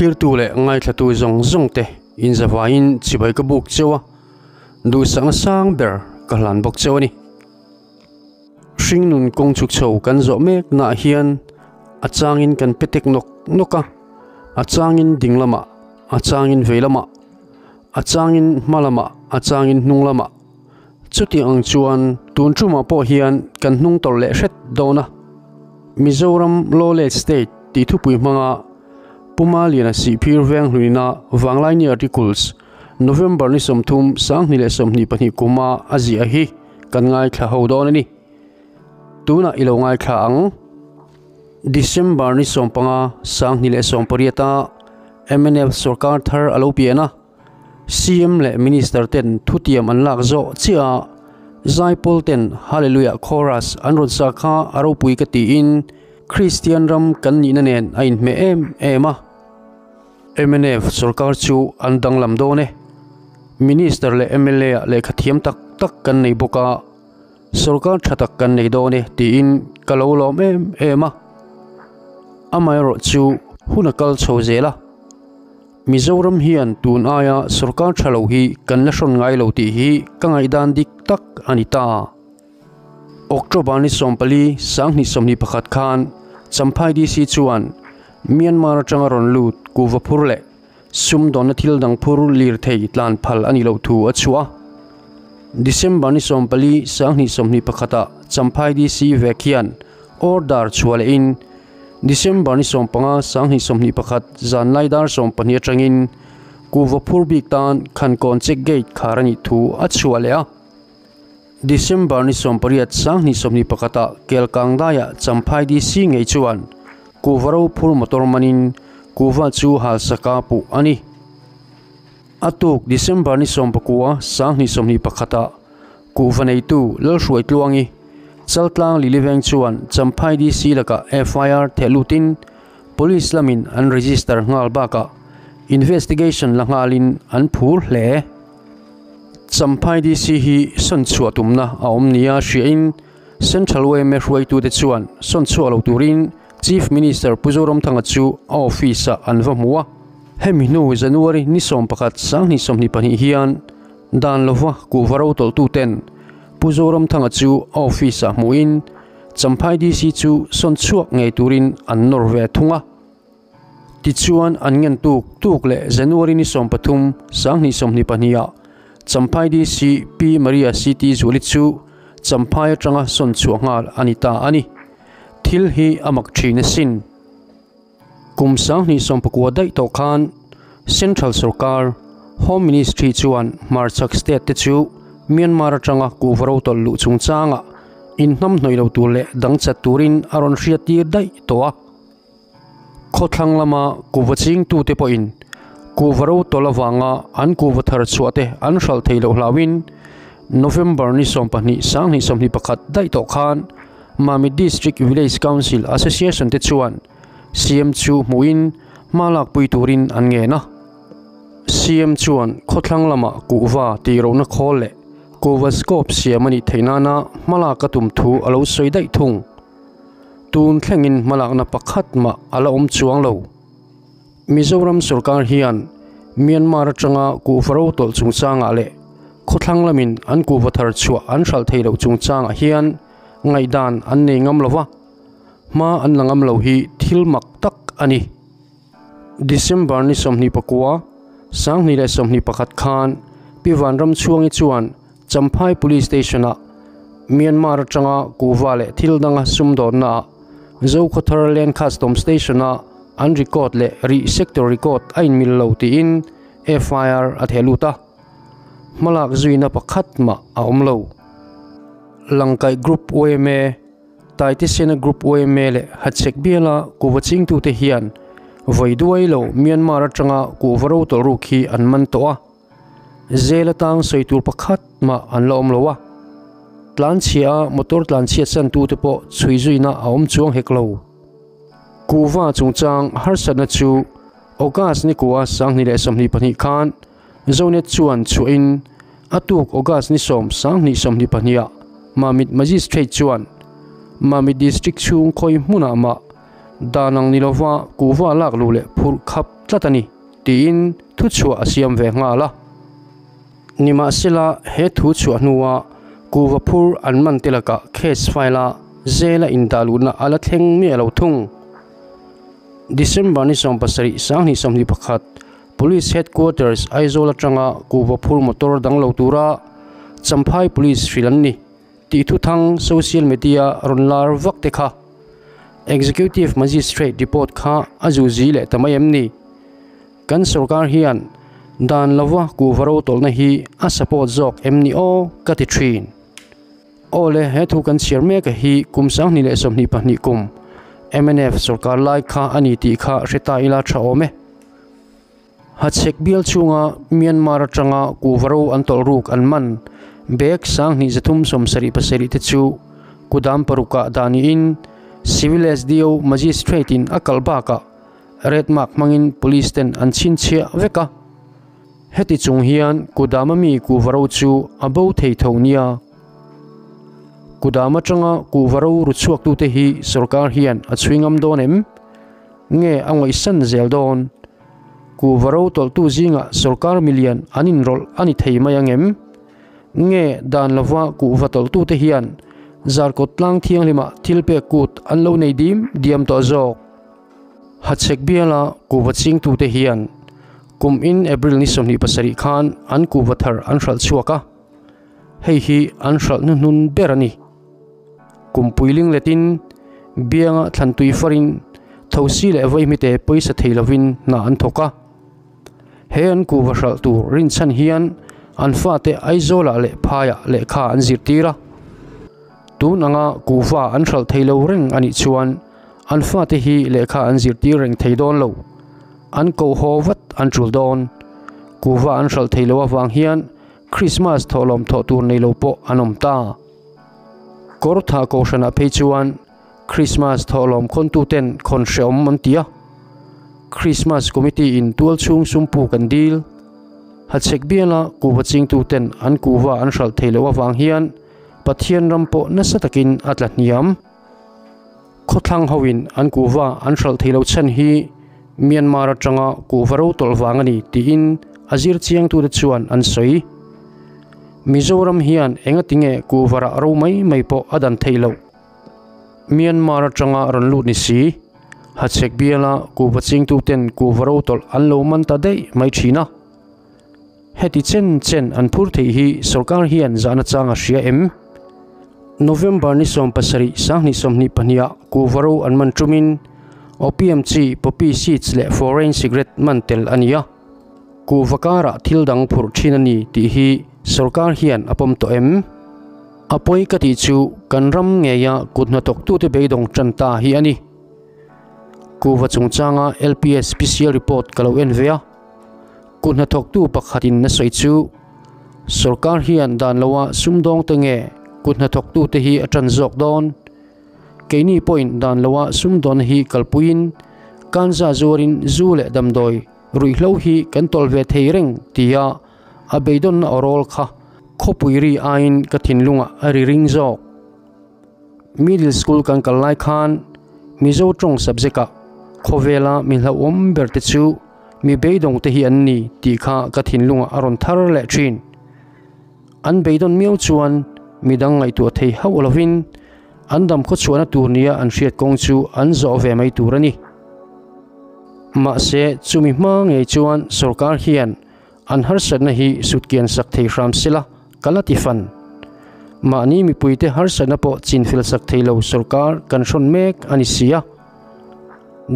Thlirtu leh ngaithlatu zawng zawng te inzavaiin chibai ka buk cheu a, duhsakna sang ber ka hlan bawk cheu a ni. Hringnun kawng chhuk chho kan zawh mek naah hian a changin kan pe tek nawk nawk a, a changin ding lamah, a changin vei lamah, a changin hma lamah, a changin hnung lamah. Chutiang ang chuan tun tumah pawh hian kan hnung tawrh leh hret dawn a. Mizoram Lawless State tih thupui hmanga Puma Liana Sihphir Venghluina Vanglaini Articles November ni 30 2022 kuma a ziah hi kan ngaithla ho dawn a ni. Tunah i lo ngaithla ang. December ni 15 2018 a mnf sorkar thar a lo pian a. CM leh Minister ten thutiam an lak zawh chiah a, Zaipawl ten Hallelujah Chorus an rawn sa kha a ropui ka tiin Kristian ram kan nihna nen a inhmeh em em a. Mnf sorkar chu an danglam dawn e. Minister leh mla ah lehkha thiam tak tak kan nei bawk a, sorkar tha tak kan nei dawn e tiin ka lo lawm em em a. Amaherawh chu hun a kal chho zel a. Mizoram hian tun aia sorkar tha lo hi kan la hrawn ngai lo tih hi ka ngaihdan dik tak a ni ta. October ni 14, 2021 khan Champhai DC chuan Myanmar atanga rawn lut kuhva phur leh sumdawnna thil dang phur lirthei tlan phal a nih loh thu a chhuah a. December ni 14, 2021 ah Champhai DC vek hian order chhuah lehin December ni 15, 2021 zanlai dar 12 atangin kuhva phur bik tan Khankawn check gate khar a nih thu a chhuah leh a. December ni 18, 2021 ah Kelkang daiah Champhai DC ngei chuan kuhva ro phur motor manin kuhva chu halsaka puh a ni. A tuk December ni 19, 2021 ah Kuhva neitu Lalhruai Tluangi, Chaltlang Liliveng chuan Champhai DC lakah FIR theh lutin Police lamin an register nghal bakah investigation la nghalin an phur hle. Champhai DC hi sawn chhuah tumna a awm nia hriain Central yma hruaitute chuan sawn chhuah lo turin Chief Minister Pu Zoramthanga chu a office-ah an va hmu a. Hemi hnu January ni 11, 2022 hian Dan lova kuhva ro tawlhtuten Pu Zoramthanga chu a office-ah hmuhin Champhai DC chu sawn chhuak ngei turin an nawr ve thung a. Tichuan an ngen tuk tuk leh January ni 13, 2022 ah Champhai DC Pi Maria CT Zuali chu Champhai atanga sawn chhuah nghal a ni ta a ni. Thil hi a mak thin asin. Kum 2019 daih tawh khan Central sorkar Home Ministry chuan hmarchhak state te chu Myanmar atanga kuhva ro tawlh luh chungchangah inhnamhnawih lo tur leh dang chat turin a rawn hriat tir daih tawh a. Khawthlang lama kuhva chingtute pawhin kuhva ro tawlh avanga an kuhva thar chhuah te an hralh thei loh hlauhin November ni 12, 2021 daih tawh khan Mami District Village Council Association te chuan CM chu hmuhin hma lakpui turin an ngen a. CM chuan khawthlang lamah kuhva tih rohna khawl leh kuhva scope siam a nih theih nana hma lak a tum thu a lo sawi daih thung. Tun thlengin hma lakna pakhat mah a la awm chuang lo. Mizoram sorkar hian Myanmar atanga kuhva ro tawlh chungchangah leh khawthlang lamin an kuhva thar chhuah an hralh theih loh chungchangah hian ngaihdan an nei ngam lo va. Hma an la ngam lo hi thil mak tak a ni. December ni 29, 2021 khan Pi Vanramchhuangi chuan Champhai Police Station-ah Myanmar atanga kuhva leh thil danga sumdawnnaah Zokhawthar Land Custom Station-a an record leh rih sector record a inmil lo tiin FIR a theh lut a. Hmalak zuina pakhat mah a awm lo. Langkaih Group yma Taitisena Group yma leh Hachhek biala kuhva chingtute hian vawi duai lo Myanmar atanga kuhva ro tawlh ruk hi an man tawh a, zel atang sawi tur pakhat mah an la awm lo a. Tlanchhia a motor tlanchhiat santute pawh chhui zuina a awm chuang hek lo. Kuhva chungchang harsatna chu August ni kua 2022 khan Zonet chuan chhuahin a tuk August ni 10, 2022 ah Mamit Magistrate chuan Mamit District chhung khawi hmunah mah Dan ang ni lova kuhva lak luh leh phurh khap tlat a ni, tiin thuchhuah a siam ve nghal a. Nimahsela, he thu chhuah hnua kuhva phur an man te lakah case file a zela indah luhna a la thleng miah lo thung. December ni 70 2021, Police Headquarters Aizawl atanga kuhva phur motor dang lo tura Champhai Police hrilh an ni. Tih thuthang social media rawn lar vak te kha Executive Magistrate report kha a zuzi leh ta mai em ni? Kan sorkar hian dan lova kuhva ro tawlhna hi a support zawk em ni aw ka ti thin. Aw le, he thu kan chhiar mek a hi kum 2022 kum mnf sorkar lai kha a ni tih kha hre ta ila tha awm e. Hachhek bial chhunga Myanmar atanga kuhva ro an tawlh ruk an man bag 2377 te chu kudam parukah dah niin Civil SDO Magistrate in a kalh bakah red mark hmangin police ten an chhinchhiah vek a. Heti chung hian kudam a mi kuhva ro chu a bo thei tho nia. Kudam atanga kuhva ro ru chhuaktute hi sorkar hian a chhui ngam dawn em? Nge a ngaihsan zel dawn? Kuhva ro tawlhtu zingah sorkar milian an inrawlh a ni thei mai ang em? Nge dan lova kuhva tawlhtute hian zarkawt tlang thianghlimah thil pek kut an lo nei dim diam tawh zawk? Hachhek biala kuhva chingtute hian kum in April ni 27 khan an kuhva thar an hralh chhuak a, hei hi an hralh hnuhnun ber a ni. Kum puiling letin bianga thlan tui farin thosi leh vaihmite pawisa thei lovin hna an thawk a. He an kuhva hralh tur rinchhan hian an fate Aizawlah leh Phaiah lehkha an zirtir a. Tun anga kuhva an hralh thei lo reng a nih chuan an fate hi lehkha an zirtir reng thei dawn lo. An koh haw vat an tul dawn. Kuhva an hralh thei lo avang hian Krismas thawhlawm thawh tur nei lo pawh an awm ta. Kawrtha Kohhranah phei chuan Krismas thawhlawm khawntuten khawn hrehawm an ti a. Krismas Committee in tual chhung sumpu kan dil. Hachhek biala kuhva chingtuten an kuhva an hralh thei loh avang hian Pathian ram pawh nasa takin a tla hniam. Khawthlang hoin an kuhva an hralh thei lo chhan hi Myanmar atanga kuhva ro tawlh vang a ni tiin a zir chiangtute chuan an sawi. Mizoram hian engatinge kuhva rah ro mai mai pawh a dan theih loh. Myanmar atanga rawn lut ni si, Hachhek biala kuhva chingtuten kuhva ro tawlh an lo man ta daih mai thin a. Heti chen chen an phur theih hi sorkar hian zahna chang a hria em? November ni 17 2022 ah kuhva ro an man tumin opium chi, poppy seeds leh foreign cigarette man tel a ni a. Kuhva karah thil dang phurh thin a ni tih hi sorkar hian a pawm tawh em? A pawi ka tih chu kan ram ngeia kut hnathawktute beidawng tan ta hi a ni. Kuhva chungchanga LPS special report ka lo en ve a, kut hnathawktu pakhatin a sawi chu sorkar hian dan loa sumdawngte nge kut hnathawktute hi a tan zawk dawn? Keini pawhin dan loa sumdawnna hi kalpuiin kanza zuarin zu leh damdawi Ruihhlo hi kan tawlh ve thei reng tia a beidawnna aw rawl kha khawpui ri aiin ka thinlungah a ri ring zawk. Middle school kan kal lai khan Mizo tawng subject ah khawvela mi hlauhawm ber te chu mi beidawng te hi an ni tih kha ka thinlungah a rawn thar leh thin. An beidawn miau chuan midang ngaihtuah thei hauh lovin an dam khawchhuahna tur nia an hriat kawng chu an zawh ve mai tur a ni. Mahse, chumi hma ngei chuan sorkar hian an harsatna hi sutkian sak thei hram sela ka la ti fan. Mahni mipuite harsatna pawh chinfel sak thei lo sorkar kan hrawn mek a ni si a.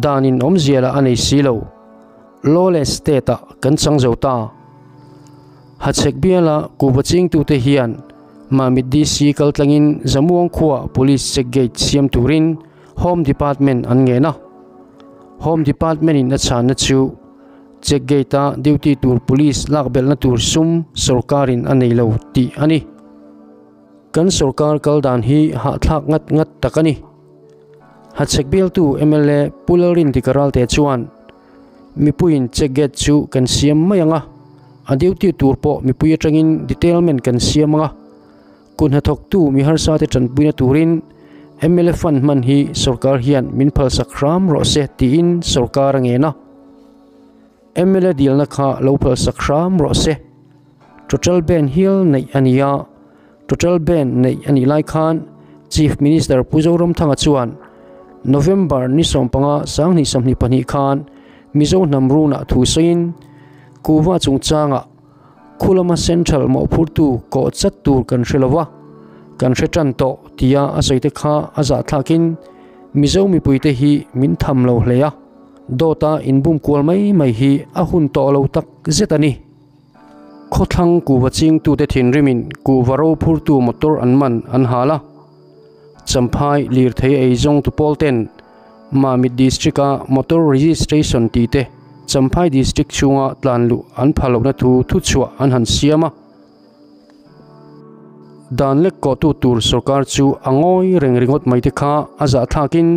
Danin awmzia lah a nei si lo. Lawless state-ah kan chang zo ta. Hachhek biala kuhva chingtute hian Mamit DC kaltlangin Zamuang khuaa Police check gate siam turin Home Department an ngen a. Home Department in a chhanna chu check gate a duty tur police lak belhna tur sum sorkarin a nei lo tih a ni. Kan sorkar kal dan hi hahthlak ngat ngat tak a ni. Hachhek bialtu mla Pu Lalrindika Ralte chuan mipuiin check gate chu kan siam mai ang a, a duty tur pawh mipui atangin detailment kan siam ang a. Kut hnathawktu mi harsate tanpuina turin Mla fund hman hi sorkar hian min phalsak hram rawh se tiin sorkar a ngen a. Mla dilna kha lo phalsak hram rawh se. Total ban hial neih a ni a, total ban neih a nih lai khan Chief Minister Pu Zoramthanga chuan November ni 15 2022 khan Mizo hnam runah thu sawiin Kuhva chungchangah Khulama Central mawhphurtu kawh chat tur kan hre lo va, kan hre tan tawh tia a sawi te kha a zahthlakin Mizo mipuite hi min tham lo hle a, dawta inbum kual mai mai hi a hun tawh lo tak zet a ni. Khawthlang kuhva chingtute thinrimin kuhva ro phurtu motor an man an hal a, Champhai lirthei eizawngtu pawl ten Mamit District-a motor registration tih te Champhai District chhunga tlan luh an pha lohna thu thuchhuah an han siam a. Dan lek kawhtu tur sorkar chu a ngawi reng ringawt mai te kha a zahthlakin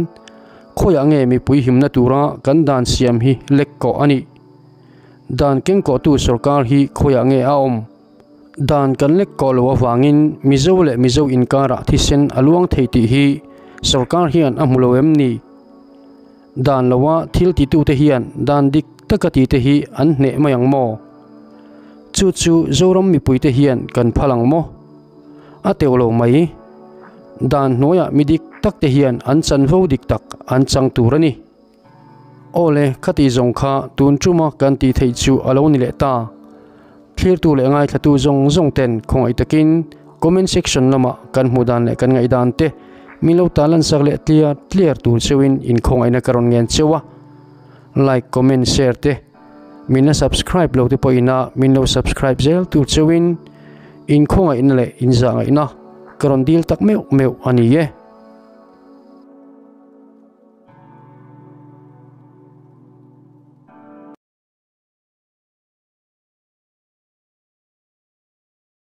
khawiah nge mipui himna tura kan dan siam hi lek kawh a nih? Dan keng kawhtu sorkar hi khawiah nge a awm? Dan kan lek kawh lo avangin Mizo leh Mizo inkarah thisen a luang thei tih hi sorkar hian a hmu lo em ni? Dan loa thil titute hian dan dik taka tite hi an hneh mai ang maw? Chu chu Zoram mipuite hian kan phal ang maw? A teuh lo mai. Dan hnuaiah mi dik takte hian an chanvo dik tak an chang tur a ni. Awle, khati zawng kha tun tuma kan tih theih chu a lo ni leh ta. Thlirtu leh ngaithlatu zawng zawng ten khawngaih takin comment section lamah kan hmuh dan leh kan ngaih dan te min lo talan sak leh tliar tliar tur cheuhin inkhawngaihna ka rawn ngen cheu a. Like, comment, share te min la subscribe lo te pawhin a min lo subscribe zel tur cheuhin inkhawngaihna leh inzahngaihna ka rawn dil tak meuh meuh a ni e.